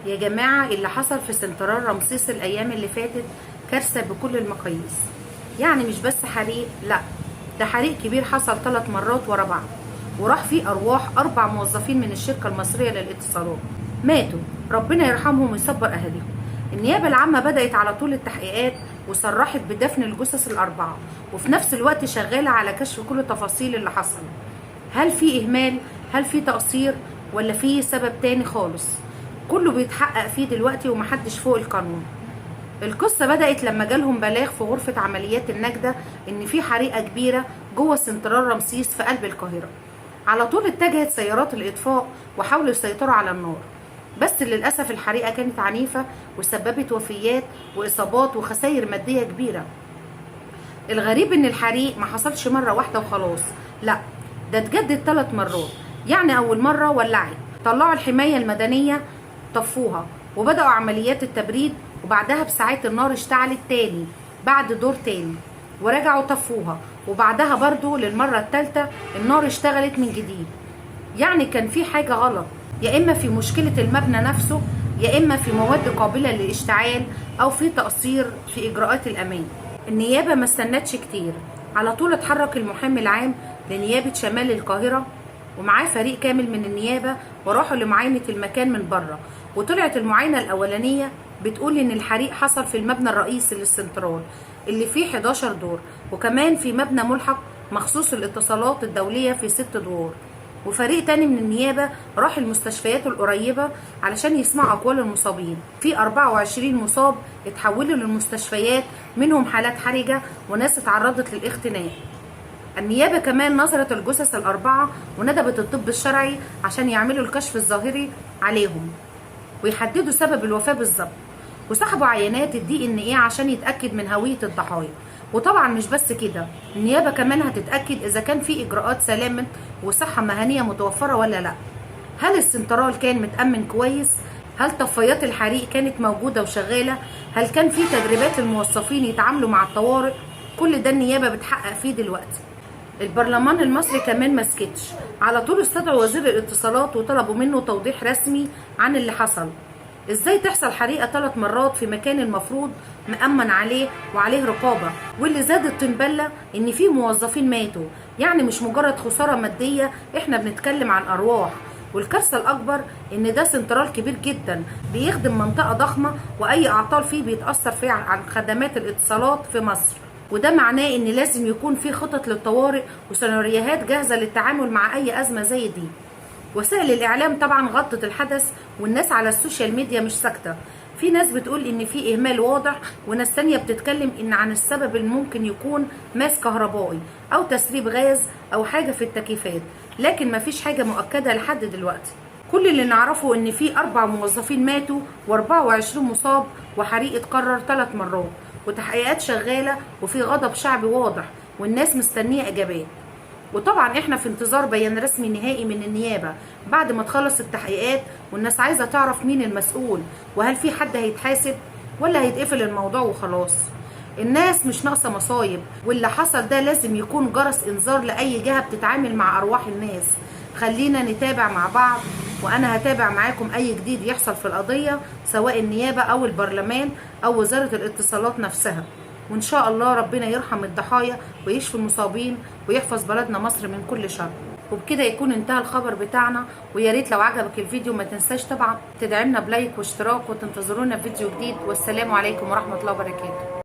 يا جماعة، اللي حصل في سنترال رمسيس الأيام اللي فاتت كارثة بكل المقاييس. يعني مش بس حريق، لا ده حريق كبير حصل 3 مرات ورا بعض، وراح فيه أرواح 4 موظفين من الشركة المصرية للاتصالات ماتوا، ربنا يرحمهم ويصبر أهاليهم. النيابة العامة بدأت على طول التحقيقات وصرحت بدفن الجثث ال4، وفي نفس الوقت شغالة على كشف كل تفاصيل اللي حصل. هل في إهمال؟ هل في تقصير؟ ولا في سبب تاني خالص؟ كله بيتحقق فيه دلوقتي ومحدش فوق القانون. القصة بدأت لما جالهم بلاغ في غرفة عمليات النجدة إن في حريقة كبيرة جوه سنترال رمسيس في قلب القاهرة. على طول اتجهت سيارات الإطفاء وحاولوا يسيطروا على النار، بس للأسف الحريقة كانت عنيفة وسببت وفيات وإصابات وخسائر مادية كبيرة. الغريب إن الحريق ما حصلش مرة واحدة وخلاص، لا ده اتجدد 3 مرات. يعني أول مرة ولعت، طلعوا الحماية المدنية طفوها وبدأوا عمليات التبريد، وبعدها بساعات النار اشتعلت تاني بعد دور تاني ورجعوا طفوها، وبعدها برضو للمرة الثالثة النار اشتغلت من جديد. يعني كان في حاجة غلط، يا إما في مشكلة المبنى نفسه، يا إما في مواد قابلة للاشتعال، أو في تقصير في إجراءات الأمان. النيابة ما استنتش كتير، على طول اتحرك المحامي العام لنيابة شمال القاهرة ومعاه فريق كامل من النيابة، وراحوا لمعاينة المكان من بره. وطلعت المعاينة الأولانية بتقول إن الحريق حصل في المبنى الرئيسي للسنترال اللي فيه 11 دور، وكمان في مبنى ملحق مخصوص للاتصالات الدولية في 6 دور. وفريق تاني من النيابة راح المستشفيات القريبة علشان يسمعوا أقوال المصابين. في 24 مصاب اتحولوا للمستشفيات، منهم حالات حرجة وناس اتعرضت للاختناق. النيابة كمان نظرت الجثث ال4 وندبت الطب الشرعي عشان يعملوا الكشف الظاهري عليهم ويحددوا سبب الوفاة بالظبط، وسحبوا عينات الDNA عشان يتأكد من هوية الضحايا. وطبعا مش بس كده، النيابة كمان هتتأكد إذا كان في إجراءات سلامة وصحة مهنية متوفرة ولا لا. هل السنترال كان متأمن كويس؟ هل طفايات الحريق كانت موجودة وشغالة؟ هل كان في تدريبات للموظفين يتعاملوا مع الطوارئ؟ كل ده النيابة بتحقق فيه دلوقتي. البرلمان المصري كمان مسكتش، على طول استدعوا وزير الاتصالات وطلبوا منه توضيح رسمي عن اللي حصل. ازاي تحصل حريقة 3 مرات في مكان المفروض مأمن عليه وعليه رقابة؟ واللي زاد الطنبلة ان في موظفين ماتوا، يعني مش مجرد خسارة مادية، احنا بنتكلم عن ارواح. والكارثة الاكبر ان ده سنترال كبير جدا بيخدم منطقة ضخمة، واي اعطال فيه بيتأثر فيه عن خدمات الاتصالات في مصر. وده معناه ان لازم يكون في خطط للطوارئ وسيناريوهات جاهزة للتعامل مع اي ازمة زي دي. وسائل الاعلام طبعا غطت الحدث، والناس على السوشيال ميديا مش ساكتة. في ناس بتقول ان في اهمال واضح، وناس تانية بتتكلم ان عن السبب اللي ممكن يكون ماس كهربائي او تسريب غاز او حاجة في التكييفات، لكن مفيش حاجة مؤكدة لحد دلوقتي. كل اللي نعرفه ان في 4 موظفين ماتوا و24 مصاب، وحريق اتكرر 3 مرات، وتحقيقات شغالة، وفي غضب شعبي واضح، والناس مستنية اجابات. وطبعا احنا في انتظار بيان رسمي نهائي من النيابة بعد ما تخلص التحقيقات، والناس عايزة تعرف مين المسؤول، وهل في حد هيتحاسب ولا هيتقفل الموضوع وخلاص. الناس مش ناقصة مصايب، واللي حصل ده لازم يكون جرس انذار لأي جهة بتتعامل مع أرواح الناس. خلينا نتابع مع بعض، وأنا هتابع معاكم أي جديد يحصل في القضية، سواء النيابة أو البرلمان أو وزارة الاتصالات نفسها. وإن شاء الله ربنا يرحم الضحايا ويشفي المصابين ويحفظ بلدنا مصر من كل شر. وبكده يكون انتهى الخبر بتاعنا، ويا ريت لو عجبك الفيديو ما تنساش طبعا تدعمنا ب like واشتراك، وتنتظرونا في فيديو جديد. والسلام عليكم ورحمة الله وبركاته.